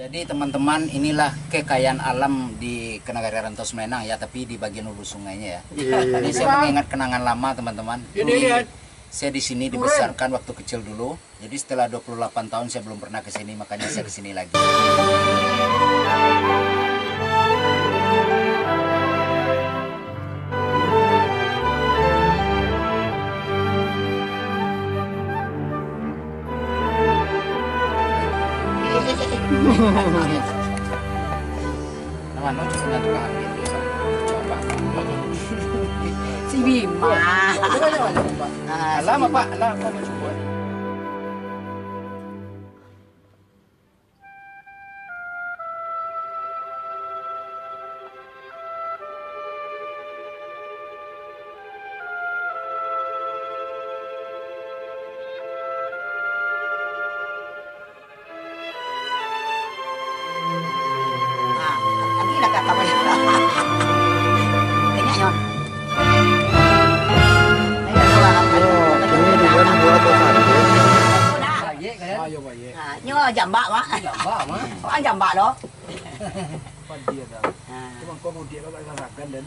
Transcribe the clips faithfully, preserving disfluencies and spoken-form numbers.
Jadi, teman-teman, inilah kekayaan alam di, ke, Nagari Rantau Semenanjung, ya, tapi di bagian hulu sungainya, ya. Iya, iya, iya. Ini saya mengingat kenangan lama, teman-teman. Iya, iya, iya. Dulu saya di sini dibesarkan waktu kecil dulu. Jadi, setelah dua puluh delapan tahun saya belum pernah ke sini, makanya saya ke sini lagi. Nama no, cukup nanti, Pak. Coba. Si Bima. Ah, si Bima. Alah, Pak. Alah, Pak, mau coba. Nah, lagi lah kata banyak. Banyak, Nyon. Ayo, Nyon. Oh, ini dia buat satu. Nah, nyo jambak, Mak. Jambak, Mak. Oh, jambak lo. Apa dia dah? Ah. Cuma kau mudik kau tak salahkan, Dan.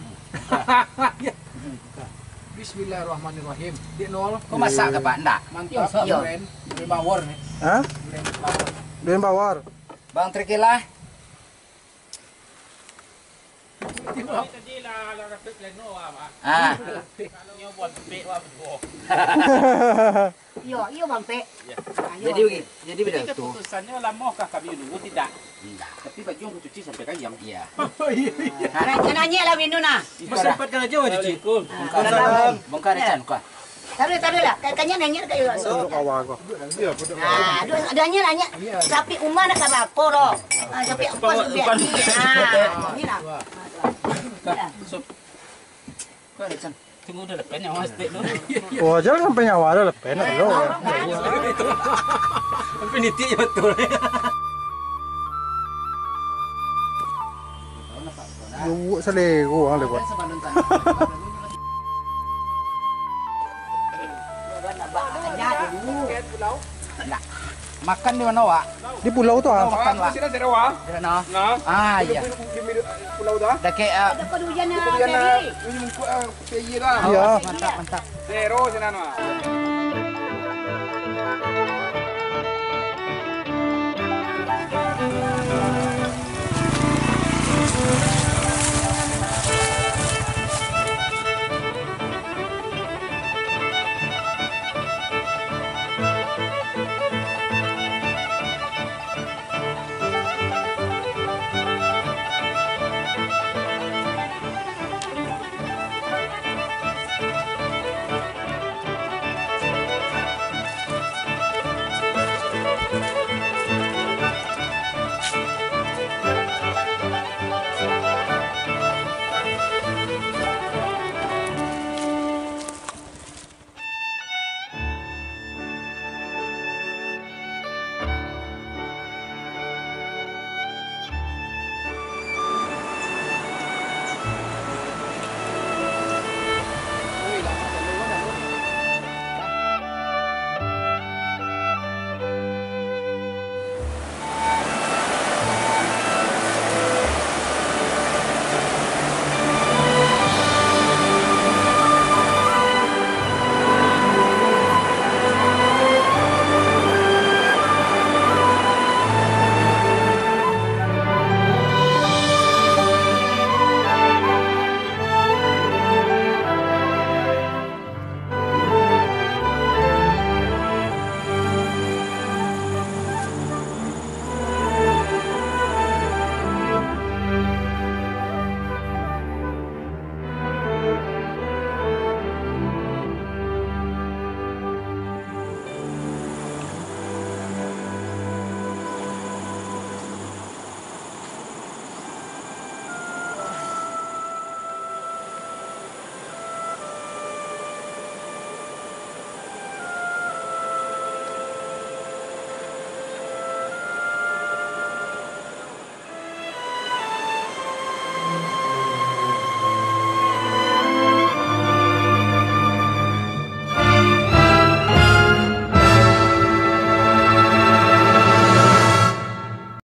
Bismillahirrahmanirrahim. Dek Nol. Kau masak ke, Pak? Ndak. Mantap. Yo. Duren. Duren bawor ni. Hah? Duren bawor. Duren bawor. Bang Trikila. Tadi lah, lah rapet pleno, Pak. Ah. Kalau nyo buat pek, Pak, buat. Iyo, iyo, Bang Pek. Iyo. Ah, iyo, jadi Bang Pek. Jadi, jadi keputusannyo lamoh kah kami nunggu, tidak? Tidak. Tapi baju yang kucuci sampai kayang. Iya. Oh, iya, iya. Nah, nanya lah Windu nah. Bersempatkan aja, Wan Cici. Assalamualaikum. Bongkar, Wan. Bongkar, Wan. Taruh, taruh lah. Ka-, kanya nanya ka iyo. Duduk awal kau. Ah, aduh, aduh, nanya, nanya. Tapi umah nak berapa, lo? Ah, tapi empat lebih. Ah, ini lah. Sup. Kau ada, Chan? Tunggu dulu, pen nyawa stek dulu. Oh, jangan sampai nyawa ada lepen nak lo. Sampai nitik je betul. Buat selego orang lewat. Nak makan di mana, Wak? Di pulau tu, ah. Pulau makan, Wak. Sini ada, Wak. Di mana? Nah. Ah, iya. Di, di, di pulau tu, ah. Dakek, ah. Ada kerugian, ah, kerugian, ah, jadi. Ini mungkuk, ah, P Y lah. Iya. Mantap, mantap. Zero sinan, Wak.